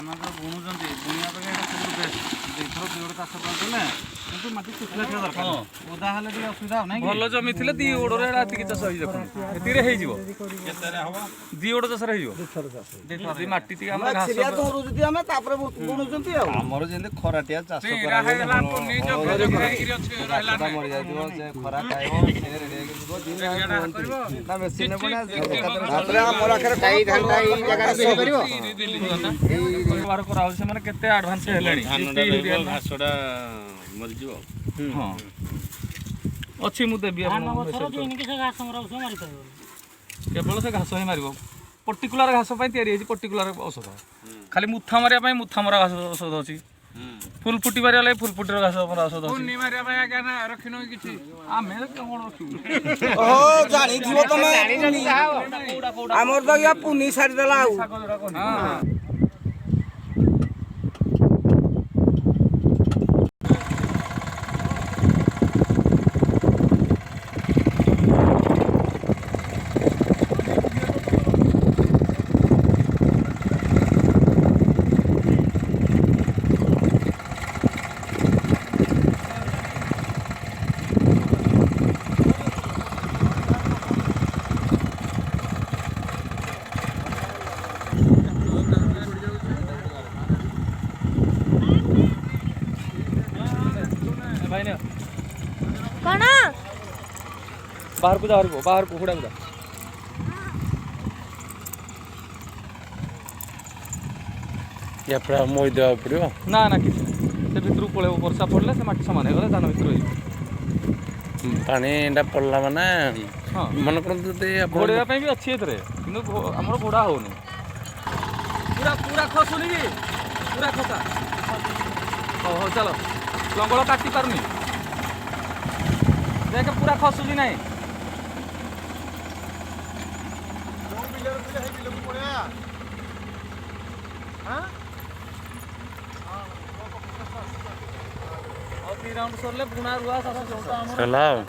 ଧାନ ଯୋଉ ବୁଣୁଛନ୍ତି, ବୁଣିବା ଅପେକ୍ଷା ଏଇଟା ସବୁଠୁ ବେଷ୍ଟ। ଦୁଇଥର ଦୁଇଗୋଡ଼ ଚାଷ କରିଦେଲେ, କିନ୍ତୁ ମାଟି ଶୁଖିଲା ଥିବା ଦରକାର। ଓଦା ହେଲେ ଟିକେ ଅସୁବିଧା ଆଉ ନାଇଁ କି? ଭଲ ଜମି ଥିଲେ 2 ଓଡ଼ରେ ଏଇଟା ଏତିକି ଚାଷ ହେଇଯିବ। ଦେଖନ୍ତୁ, ଏତିକିରେ ହେଇଯିବ। କେତେରେ ହବ? 2 ଓଡ଼ ଚାଷରେ ହେଇଯିବ। ଯଦି ମାଟି ଟିକେ ଆମର ଘାସ ଛିରିଆ ଦୌଡୁଛନ୍ତି ଆମେ, ତାପରେ ବୁଣୁଛନ୍ତି ଆଉ। ଆମର ଯେମିତି ଖରାଟିଆ ଚାଷ କରାହୁଏ, ଘାସଟା ମରି ଯାଇଥିବ, ସେ ଖରା ଖାଇବ, ସେ ରେଡି ହେଇକି ଯିବ। ଦିନ କୁହନ୍ତି ନା, ମେସିନରେ ପୁଣି ଆସିବ ଏକାଥରେ। ତାପରେ ଆମର ଆଖରେ ଏଇ ଧାନଟା ଏଇ ଜାଗାରେ ବି ହେଇପାରିବ। ବ୍ୟବହାର କରାହଉଛି, ସେମାନେ କେତେ ଆଡଭାନ୍ସ ହେଲେଣି। ଘାସଟା ମରିଯିବ। ହଁ, ଅଛି, ମୁଁ ଦେବି ଆପଣଙ୍କୁ message କରିବି। କେବଳ ସେ ଘାସ ହିଁ ମାରିବ। ପର୍ଟିକୁଲାର ଘାସ ପାଇଁ ତିଆରି ହେଇଛି ପର୍ଟିକୁଲାର ଔଷଧ। ଖାଲି ମୁଥା ମାରିବା ପାଇଁ ମୁଥା ମରା ଘାସ ଔଷଧ ଅଛି। ଫୁଲ ଫୁଟି ମାରିବା ଲାଗି ଫୁଲ ଫୁଟିର ଘାସ ମରା ଔଷଧ ଅଛି। ମାରିବା ପାଇଁ ଆଜ୍ଞା ନା ରଖିନୁ କିଛି? ଆମେ କଣ ରଖିବୁ? ଓହୋ, ଜାଣିଥିବ ତମେ। ଆମର ତ ୟା ପୁନି ସାରିଦେଲା ଆଉ। ଶାଗ ଯୋଉଟା କହନ୍ତି। ଭାଇ ନିଅ। କଣ? ବାହାରକୁ ଯା, ବାହାରକୁ, ବାହାରକୁ, ହୁଡ଼ାକୁ ଯା। ୟା ପୁରା ମଇ ଦେବାକୁ ପଡ଼ିବ? ନା ନା, କିଛି ନାହିଁ। ସେ ଭିତରକୁ ପଳେଇବ। ବର୍ଷା ପଡ଼ିଲେ ସେ ମାଟି ସମାନ ହେଇଗଲେ ଧାନ ଭିତରୁ ହେଇଯିବ। ପାଣିଟା ପଡ଼ିଲା ମାନେ ହଁ। ମନେ କରନ୍ତୁ ଯଦି ଆପଣ ଘୋଡ଼େଇବା ପାଇଁ ବି ଅଛି ଏଥିରେ, କିନ୍ତୁ ଆମର ଘୋଡ଼ା ହଉନି। ପୁରା ପୁରା ଖସୁନି କି? ପୁରା ଖସା। ହଉ ହଉ, ଚାଲ। ଲଙ୍ଗଳ କାଟି ପାରୁନି, ଦେଖ, ପୁରା ଖସୁଛି ନାହିଁ। ଯୋଉ ବିଲରେ ଥିଲେ ସେଇ ବିଲକୁ ପଳେଇବା। ହଁ। ଆଉ 2 ରାଉଣ୍ଡ ସରିଲେ ବୁଣା, ରୁଆ, ଚାଷ ସରିଲା ଆଉ।